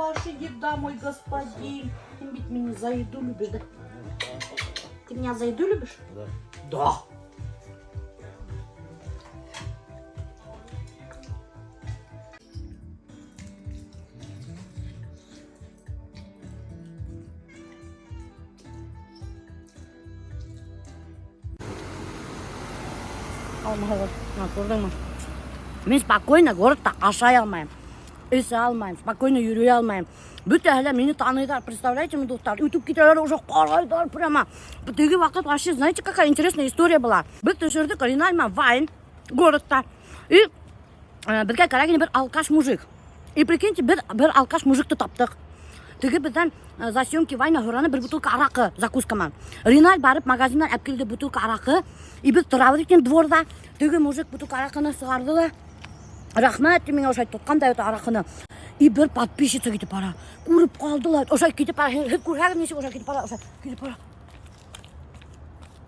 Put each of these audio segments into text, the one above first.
Ваша еда, мой господин. Ты ведь меня за еду любишь, да? Ты меня за еду любишь? Да. Да. Алмағыҙ, күрҙеңме? Мин спокойно городта ашай алмайым, эсә алмайым, спокойно йөрөй алмайым. Бөтәһе лә мине таныйҙар, представляете, ми дуҫтар? Үтеп китәләр, уже ҡарайҙар прямо. Теге ваҡыт вообще, знаете, какая интересная история была? Беҙ төшөрҙөк Риналь менән вайн городта. И беҙгә кәрәк ине бер алкаш мужик. И прикиньте, беҙ бер алкаш мужикты таптыҡ. Теге беҙҙән за съемки вайна һораны бер бутылка араҡы закуска менән. Риналь барып магазиндан әп килде бутылка араҡы. И беҙ торабыҙ икән дворҙа. Теге мужик бутылка араҡыны сығарҙы ла. Рәхмәт, миңә ошай тотҡан да араҡыны. И бер подписчица китеп бара. Күреп ҡалды ла. Ошай китеп бара. Һеҙ күрһәгеҙ нисек ошай китеп бара, ошай китеп бара.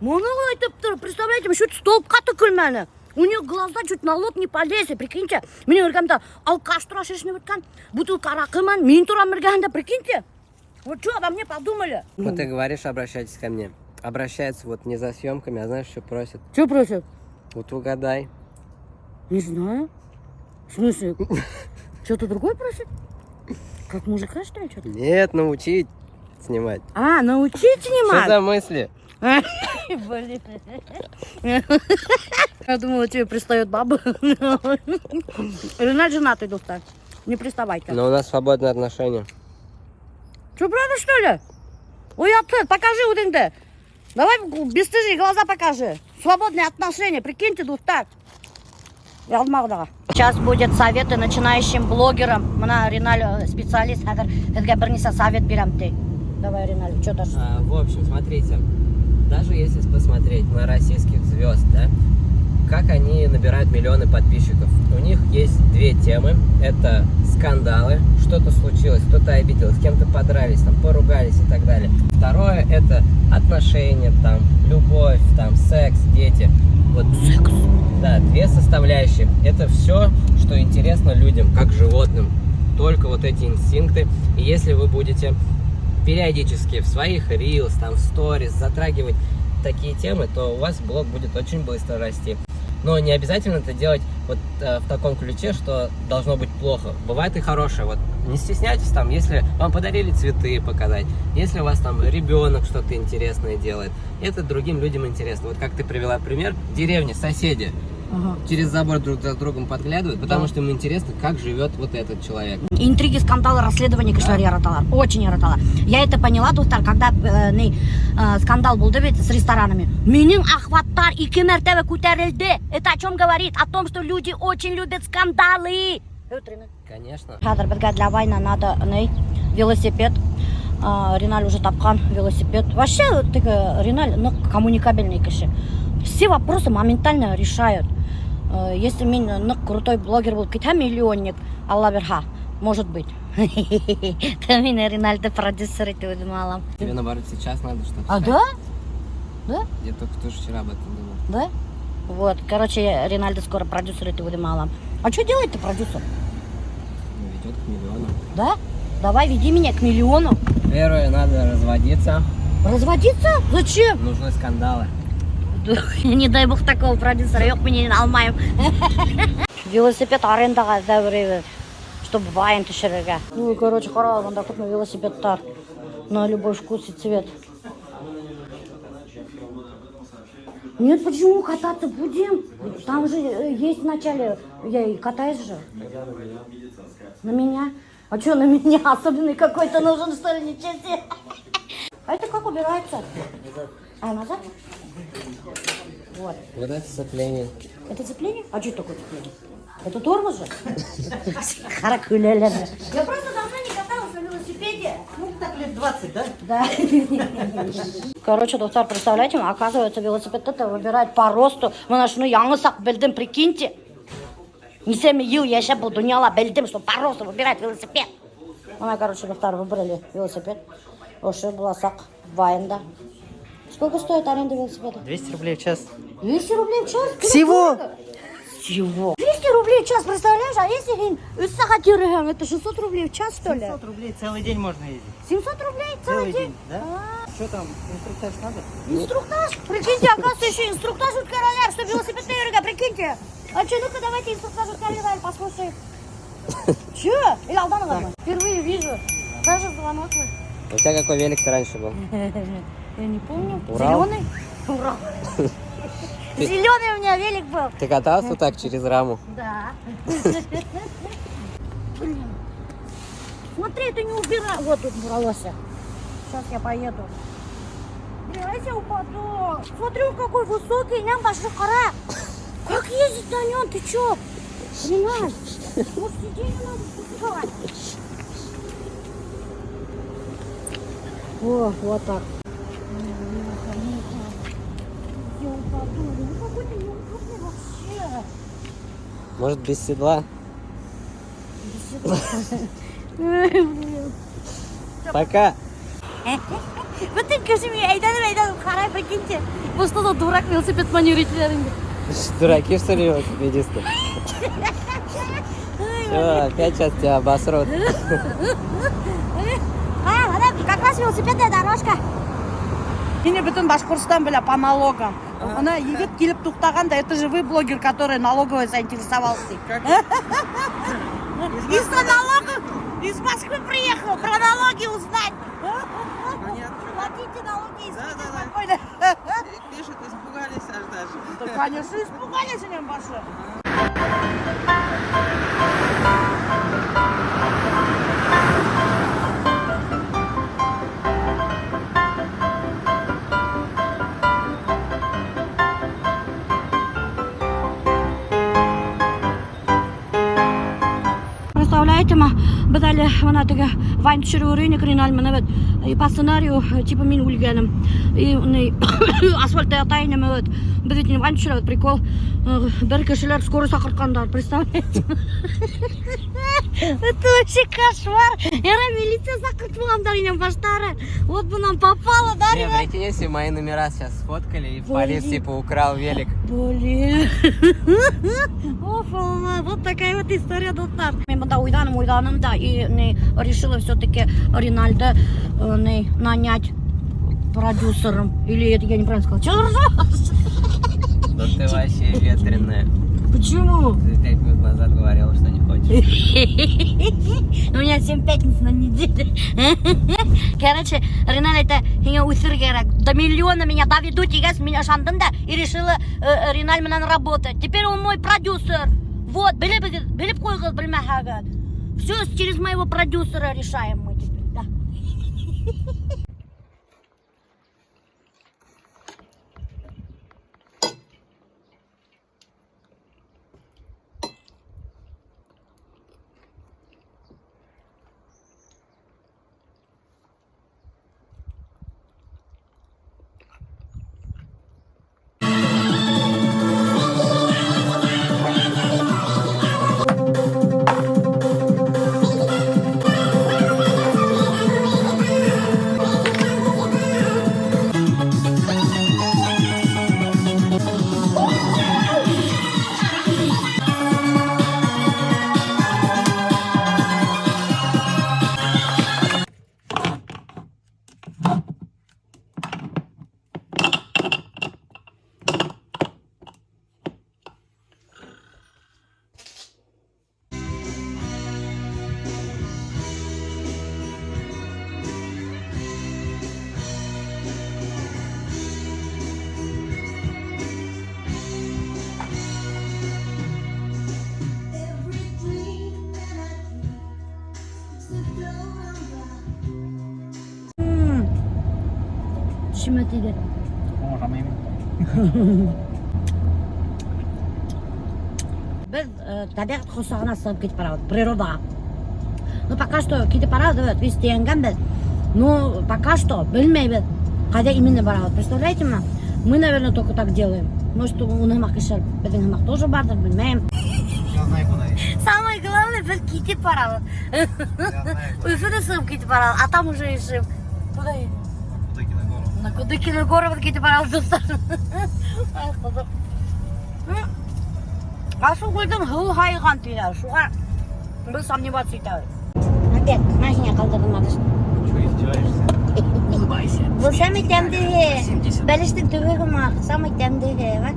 Моны әйтеп тор, представляете, чуть столбҡа төкөлмәне. У нее глаза чуть на лоб не полезли, прикиньте. Минең эргәмдә алкаш тора шешенеп бөткән, бутылка араҡы менән мин торам эргәһендә, прикиньте. Вот что обо мне подумали? Вот ты говоришь, обращайтесь ко мне. Обращаются вот не за съемками, а знаешь, что просят? Что просят? Вот угадай. Не знаю. В смысле? Что-то другое просит? Как мужика, что ли, что-то? Нет, научить снимать. А, научить Что снимать? за мысли? Блин. Я думала, тебе пристает баба. Реналь женатый, дуҫтар. Не приставайте. Но у нас свободные отношения. Что, правда, что ли? Ой, отцы, покажи вот это. Давай, бесстыжие глаза покажи. Свободные отношения, прикиньте, дуҫтар. Сейчас будет советы начинающим блогерам. Мына Риналь специалист, хәҙер һеҙгә бер нисә совет бирәм ти. Давай, Риналь, что дашь? В общем, смотрите, даже если посмотреть на российских звезд, да, как они набирают миллионы подписчиков. У них есть две темы. Это скандалы, что-то случилось, кто-то обидел, с кем-то подрались, там, поругались и так далее. Второе – это отношения, там, любовь, там, секс, дети. Вот, Секс. да, две составляющие. Это все, что интересно людям, как животным. Только вот эти инстинкты. И если вы будете периодически в своих reels, там, в сторис затрагивать такие темы, то у вас блог будет очень быстро расти. Но не обязательно это делать вот в таком ключе, что должно быть плохо. Бывает и хорошее. Вот не стесняйтесь там, если вам подарили цветы показать, если у вас там ребенок что-то интересное делает, это другим людям интересно. Вот как ты привела пример, в деревне соседи через забор друг за другом подглядывают, потому что им интересно, как живет вот этот человек. Интриги, скандалы, расследования кешеләр яраталар. Очень яраталар. Я это поняла, дуҫтар, когда ни, скандал булды бит с ресторанами. Минең охваттар ике мәртәбә күтәрелде. Это о чем говорит? О том, что люди очень любят скандалы. Конечно. Хәҙер беҙгә для вайна надо ни, велосипед. Риналь уже тапҡан велосипед. Вообще, теге Риналь ныҡ коммуникабельный кеше. Все вопросы моментально решают. Если мин ныҡ крутой блогер булып китһәм, миллионник, Алла бирһә, может быть. То мин Ринальды продюсер итеп үҙемә алам. Тебе наоборот сейчас надо, чтобы А, стать. да? Да? Я только тоже вчера об этом думал. Да? Вот, короче, Ринальды скоро продюсер итеп үҙемә алам. А что делает-то продюсер? Ну, ведет к миллиону. Да? Давай, веди меня к миллиону. Первое, надо разводиться. Разводиться? Зачем? Нужны скандалы. Не дай бог такого продюсера, юҡ мин алмайым. Велосипед арендаға эҙләп чтобы вайн төшөрөргә. Ну, короче, ҡара, бында күпме велосипедтар на любой вкус и цвет. Нет, почему кататься будем? Там же есть вначале, я и катаюсь же. На меня? А что на меня? Особенный какой-то нужен, что ли? Ничего себе. А это как убирается? А, назад? Вот. Вот это сцепление. Это цепление? А что такое цепление? Это тормоз же? Ҡара көләләр. Я просто давно не каталась на велосипеде. Ну, так лет 20, да? Да. Короче, дуҫтар, представляете, оказывается, велосипед это выбирает по росту. Мына шуны яңы саҡ белдем, прикиньте. Нисәмә йыл йәшәп был донъяла белдем, что по росту выбирает велосипед. Мына, короче, дуҫтар, выбрали велосипед. Ошо буласаҡ вайнда. Сколько стоит аренда велосипеда? 200 рублей в час. 200 рублей в час? Всего? Всего. 200 200 рублей в час, представляешь? А если һин өс сәғәт йөрөһәң, это 600 рублей в час, что ли? 700 рублей целый день можно ездить. 700 рублей целый день? да? А. Что там, инструктаж надо? Инструктаж? Прикиньте, оказывается, еще инструктаж үткәрәләр, что велосипедта йөрөргә, прикиньте. А что, ну-ка давайте инструктаж үткәрәләр, послушаем. Че? Или алданығыҙмы? Впервые вижу. Даже звонок. У тебя какой велик-то раньше был? Я не помню. Урал? Зеленый? Урал. Зеленый у меня велик был. Ты катался вот так через раму? Да. Блин. Смотри, это не убирай. Вот тут убралось. Сейчас я поеду. Блин, а если я упаду? Смотри, он какой высокий, инәң башы ҡара. Как ездить на нем? Ты чё? Понимаешь? Может, сиденье надо спускать? О, вот так. Бляха, муха. Я упаду. Ну какой-то неудобный вообще. Может, без седла? Блин. Пока. Бөтөн кеше миңә әйләнеп әйләнеп ҡарай, прикиньте. Был что за дурак велосипед менән йөрөй инде. Дураки, что ли, велосипедисты? Все, опять сейчас тебя обосрут. А, ана как раз велосипедная дорожка. Һине бөтөн Башҡортостан белә по налогам. Ана егет килеп туҡтаған да, это же вы блогер, который налоговой заинтересовался. Из-за налогов из Москвы приехал, про налоги узнать. Понятно. Платите налоги и Да, спите да, да. спокойно. Пишет, испугались аж даже. Да, конечно, испугались инәң башы. Представляете ма, беҙ әле бына теге вайн төшөрөп йөрөйнөк Риналь менән бит. И по сценарию, типа мин үлгәнем. И ни асфальтта ята инем бит. Беҙ бит вайн төшөрәбеҙ, прикол. Бер кешеләр скорый саҡыртҡандар, представляете? Это вообще кошмар. Яра милиция саҡыртмағандар инәң баштары. Вот бы нам попало, да, Не, Риналь? прикинь, если мои номера сейчас сфоткали и в Блин. полиции типа украл велик. Блин. Оф, Алла, вот такая вот история, дуҫтар. Мин бында уйланым, уйланым да, и ни, решила все-таки Ринальда ни, нанять продюсером. Или это я неправильно сказала? Чего ржешь? Да ты вообще ветреная. Почему? Ты 5 минут назад говорила, что не хочешь. У меня 7 пятниц на неделе. Короче, Риналь әйтә, һиңә үҫер кәрәк. До миллиона меня доведут, тигәс, мин ышандым да и решила Риналь менән работать. Теперь он мой продюсер. Вот, белеп, белеп ҡуйығыҙ, белмәһәгеҙ. Все через моего продюсера решаем мы теперь, да. Every dream that I dream is the float on by. Тешемә тейҙе. О, Беҙ тәбиғәт ҡосағына сығып китеп барабыҙ, природаға. Ну, пока что китеп барабыҙ, весь тейәнгәнбеҙ. Но пока что белмәйбеҙ, ҡайҙа именно барабыҙ. Представляете ма? Мы, наверное, только так делаем. Может, уның һымаҡ кешеләр беҙҙең һымаҡ тоже барҙыр, белмәйем. Я знаю, куда идти. Самое главное, беҙ китеп барабыҙ. Я знаю, куда. Өфөнә сығып китеп барабыҙ, а там уже решим. Куда едем? На Кудыкину гору. На Кудыкину гору китеп барабыҙ, дуҫтар. Ай, ҡыҙыҡ. Асылгүлдең һыуы һайыған тиҙәр. Шуға беҙ сомневаться итәбеҙ. Опять, мына һиңә ҡалдырҙым Адыш. Что, издеваешься? Улыбайся. Был самый тәмлеһе. 70. Бәлештең төбө һымаҡ, самый тәмлеһе, ва?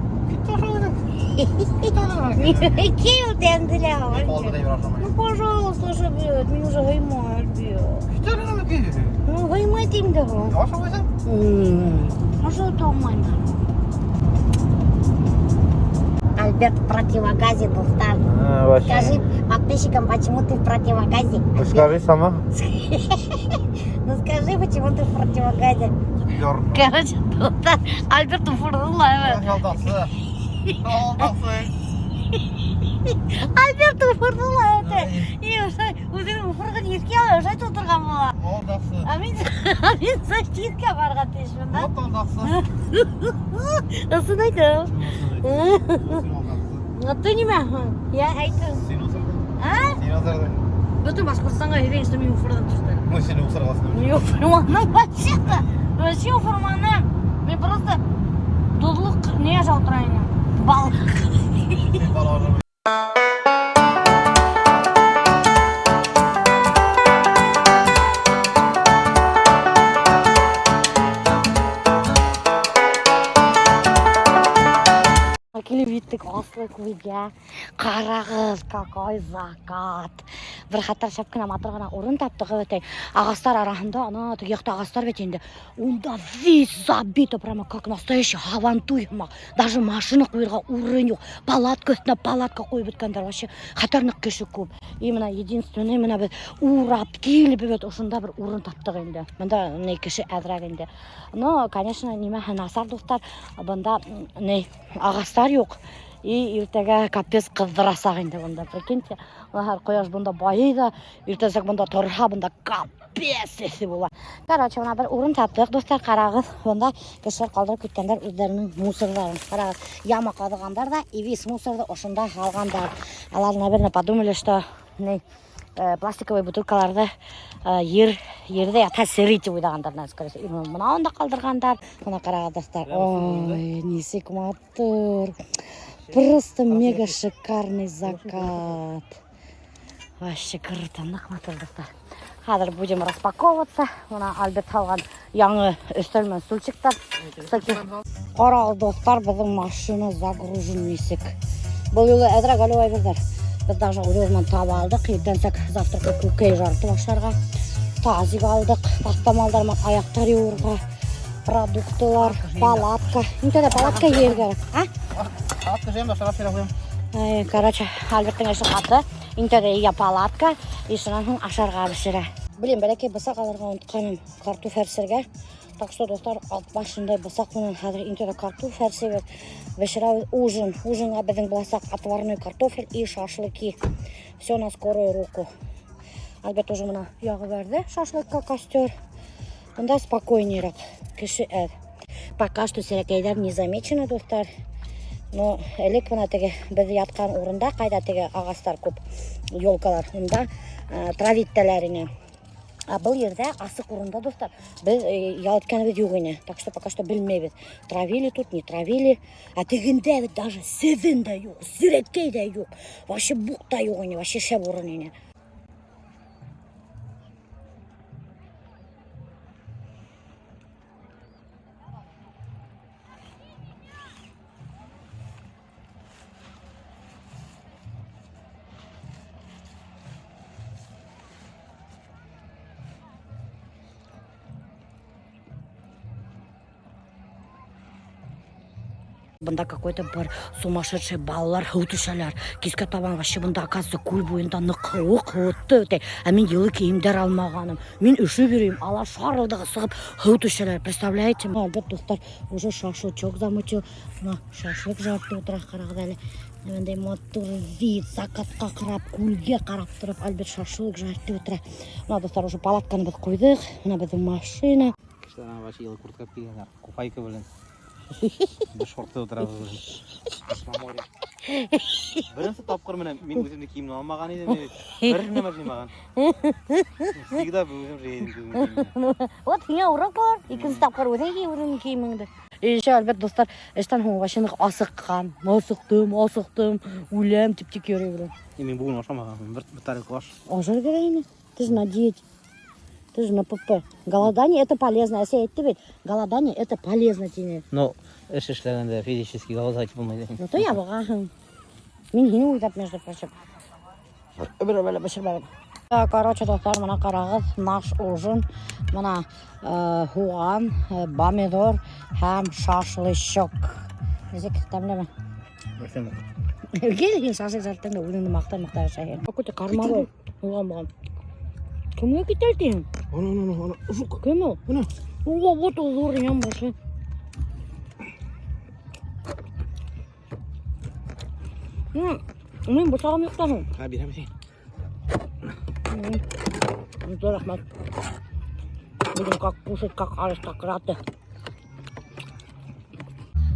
Кил тәмле лә. Ну, пожалуйста, уже бит, мин уже һыймай, Альберт. Ну, һыймай тим дә һуң. Ашап алмайым. Альберт в противогазе, дуҫтар. Скажи подписчикам, почему ты в противогазе. Ну скажи сама. Ну скажи, почему ты в противогазе. Короче, дуҫтар, Альберт уфырҙы. Алдасы. Алдасы. Альберт уфырҙы это. И уже үҙенең уфырған иҫкә алып, уже ултырған була. Алдасы. А мин защитка барған тейешмен, да? Вот алдасы. Ысын әйтәм. А ты нимә? Я әйтәм. Һин уҫырҙың. А? Һин уҫырҙың. Бөтөн Башҡортостанға һөйләйем, что мин уфырҙым төштө. Ну, һин уҫырғанһың. Мин уфырманым вообще-то. Вообще уфырманым. Мин просто тоҙло ни ашап ултыра инем. Балыҡ. Һин балалар. Килеп еттек Аслыкүлгә. Ҡарағыҙ, какой закат. Бер хәтәр шәп кенә матур ғына урын таптыҡ бит. Ағастар араһында, ана теге яҡта ағастар бит инде. Унда весь забито, прямо как настоящий һабантуй һымаҡ. Даже машина ҡуйырға урын юҡ. Палатка өҫтөнә палатка ҡуйып бөткәндәр. Вообще хәтәр ныҡ кеше күп. И бына единственный бына беҙ урап килеп бит ошонда бер урын таптыҡ инде. Бында ни кеше әҙерәк инде. Но, конечно, нимәһе насар, дуҫтар, бында ни ағастар юҡ. И иртәгә капец ҡыҙҙырасаҡ инде бында, прикиньте. Бына ҡояш бында байый ҙа, иртәнсәк бында торһа, бында капец эҫе була. Короче, бына бер урын таптыҡ, дуҫтар, ҡарағыҙ. Бында кешеләр ҡалдырып киткәндәр үҙҙәренең мусорҙарын. Ҡарағыҙ, яма ҡаҙығандар ҙа, и весь мусорҙы ошонда һалғандар. Алар, наверное, подумали, что ни пластиковый бутылкаларҙы ерҙә ятһа серей тип уйлағандар, наверное, скорее всего. И бына унда ҡалдырғандар. Бына ҡарағыҙ, дуҫтар. Ой, нисек матур. Просто мега шикарный закат. Вообще круто, ныҡ матур, дуҫтар. Хәҙер будем распаковываться. Бына Альберт һалған яңы өҫтәл менән стульчиктар. Кстати, ҡарағыҙ, дуҫтар, беҙҙең машина загружен нисек. Был юлы әҙерәк әле әйберҙәр. Беҙ даже үҙебеҙ менән таба алдыҡ. Иртәнсәк завтракка күкәй жарытып ашарға. Тазик алдыҡ, таҫтамалдар менән аяҡтар йыуырға. Продуктылар, палатка. Ниндәй палатка йыйыр кәрәк, а? Палатка йыям да шарап ҡуям. Ай, короче, Альберттың эше ҡаты. Иң тәүҙә йыя палатка, и шунан һуң ашарға бешерә. Блин, бәләкәй бысаҡ алырға онотҡанмын картоф әрсергә. Так что, дуҫтар, башындай бысаҡ менән хәҙер иң тәүҙә картоф әрсебеҙ. Бешерәбеҙ ужин. Ужинға беҙҙең буласаҡ отварной картофель и шашлыки. Все на скорую руку. Альберт уже бына яғып бәрҙе шашлыкка костер. Бында спокойнейрәк, кеше әҙ. Пока что серәкәйҙәр не замечено, дуҫтар. Но элек бына теге беҙ ятҡан урында, ҡайҙа теге ағастар күп, елкалар, унда травить итәләр ине. А был ерҙә асыҡ урында, дуҫтар, беҙ ял иткәнебеҙ юҡ ине. Так что пока что белмәйбеҙ. Травили тут, не травили. А тегендә бит даже себен дә юҡ, серәкәй ҙә юҡ. Вообще буҡ та юҡ ине, вообще шәп урын ине. Бында какой-то бер сумасшедший балалар һыу төшәләр. Кискә табан вообще бында, оказывается, күл буйында ныҡ һыуыҡ һыуытты үтә. Ә мин йылы кейемдәр алмағаным. Мин өшөп йөрөйөм, алар шарылдығы сығып һыу төшәләр. Представляете? Альберт, дуҫтар, уже шашлычок замутил. Бына шашлык жарып ултыра, ҡарағыҙ әле. Бындай матур вид, закатҡа ҡарап, күлгә ҡарап тороп, Альберт шашлык жарып ултыра. Бына, дуҫтар, уже палатканы беҙ ҡуйҙыҡ. Бына беҙҙең машина. Кешеләр вообще йылы куртка кейгәндәр. Куфайка белән. Беҙ шортта ултырабыҙ. На море. Беренсе тапҡыр менән мин үҙемдең кейемде алмаған инем. Бер нәмә йыймаған. Всегда үҙем йыйҙым үҙемдең кейемемде. Вот һиңә урок бар. Икенсе тапҡыр үҙең кей үҙеңдең кейемеңде. И еще, Альберт, дуҫтар, эштән һуң вообще ныҡ асыҡҡан. Асыҡтым, асыҡтым, үләм тип тик йөрөй беләм. И мин бөгөн ашамағанмын. Бер тарелка аш. Ашар кәрәк ине. Ты же на диете. Ты же на ПП. Голодание это полезно. Әсәй әйтте бит. Голодание это полезно тине. Но эш эшләгәндә физически голодать булмай. Ну то ябығаһың. Мин һине уйлап, между прочим. Бер бер бешермәнем. Короче, дуҫтар, мына ҡарағыҙ, наш ужин. Мына һуған, помидор һәм шашлычок. Нисек тәмлеме? Кил, һин шашлык жарттың да үҙеңде маҡтай маҡтай ашайһың. Какой-то кормовой һуған булған. Кемгә китә тиһең? Ана, ана, ана, жук. Кем ул? Ана. О, вот ул ҙур ям башы. Мин бысағым юҡ та һуң. Ха, бирәм син. Ну, рәхмәт. Будем как кушать, как аристократы.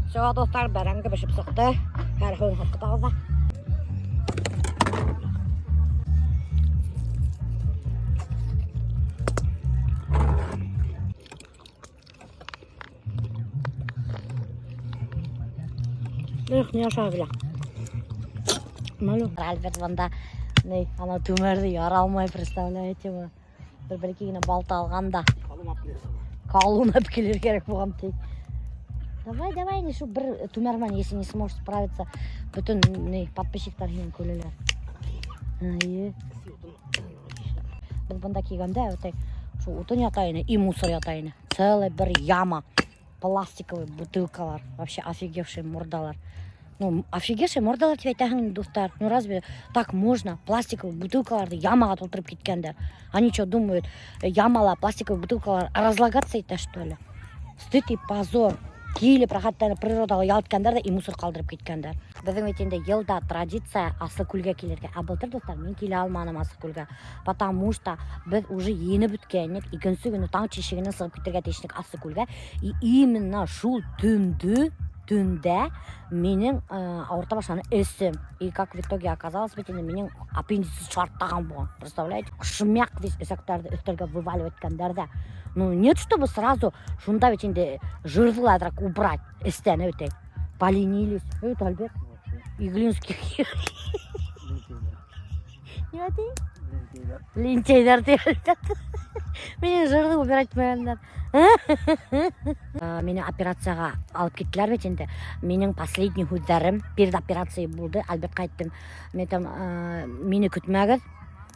Все, дуҫтар, бәрәңге бешеп сыҡты. Хәҙер һыуын һалҡытабыҙ ҙа. Эх, не ашай белә. Альберт бында ни, ана түмәрҙе яра алмай, представляете мы? Бер бәләкәй генә балта алған да. Колун алып килер кәрәк булған ти. Давай, давай, не шул бер түмәр менән, если не сможешь справиться, бөтөн ни подписчиктар һинән көләләр. Эйе. Беҙ бында килгәндә үтә шул утын ята ине и мусор ята ине. Целый бер яма пластиковый бутылкалар, вообще офигевшие мордалар. Ну, офигевшие мордалар тип әйтәһең, дуҫтар. Ну, разве так можно пластиковый бутылкаларҙы ямаға тултырып киткәндәр? Они что, думают, ямала пластиковый бутылкалар разлагаться итә, что ли? Стыд и позор. Килеп рәхәтләнеп природала ял иткәндәр ҙә и мусор ҡалдырып киткәндәр. Беҙҙең бит инде йылда традиция Аслыкүлгә килергә. Ә былтыр, дуҫтар, мин килә алманым Аслыкүлгә, потому что беҙ уже енеп бөткәйнек, икенсе көнө таң тишегенән сығып китергә тейеш инек Аслыкүлгә. И именно шул төндө, төндә минең ауырта башланы эсем. И как в итоге оказалось, бит инде минең аппендицит шартлаған булған. Представляете? Шмяк весь эсәктәрҙе өҫтәлгә вываливать иткәндәр ҙә. Ну, нет, чтобы сразу шунда ведь инде жирҙы әҙерәк убрать эстән үтә. Поленились. Это Альберт. Иглинский. Нимә ти? Лентяйҙар ти Альберт. Минең жирҙы убирать итмәгәндәр. Мине операцияға алып киттеләр бит инде. Минең последний һүҙҙәрем перед операцией булды. Альбертҡа әйттем. Мин әйтәм, мине көтмәгеҙ.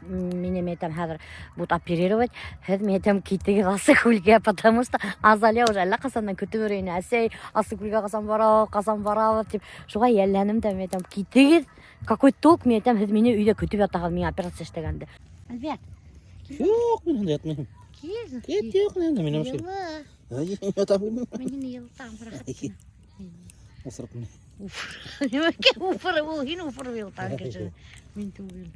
Мине, мин әйтәм, хәҙер будут оперировать. Һеҙ, мин әйтәм, китегеҙ Аслыкүлгә, потому что Азалия уже әллә ҡасандан көтөп йөрөй ине. Әсәй, Аслыкүлгә ҡасан барабыҙ, ҡасан барабыҙ тип. Шуға йәлләнем дә, мин әйтәм, китегеҙ. Какой толк, мин әйтәм, һеҙ мине өйҙә көтөп ятағыҙ, миңә операция эшләгәнде. Альберт. Юҡ, мин унда ятмайым. Кил. Кит, юҡ, мин унда, мин вообще. Йылы. Ай, ята белмәйем. Мин һине йылытам, рәхәт. Осороп мин. Нимәгә уфырып, ул һин уфырып йылытаң кеше. Мин түгел.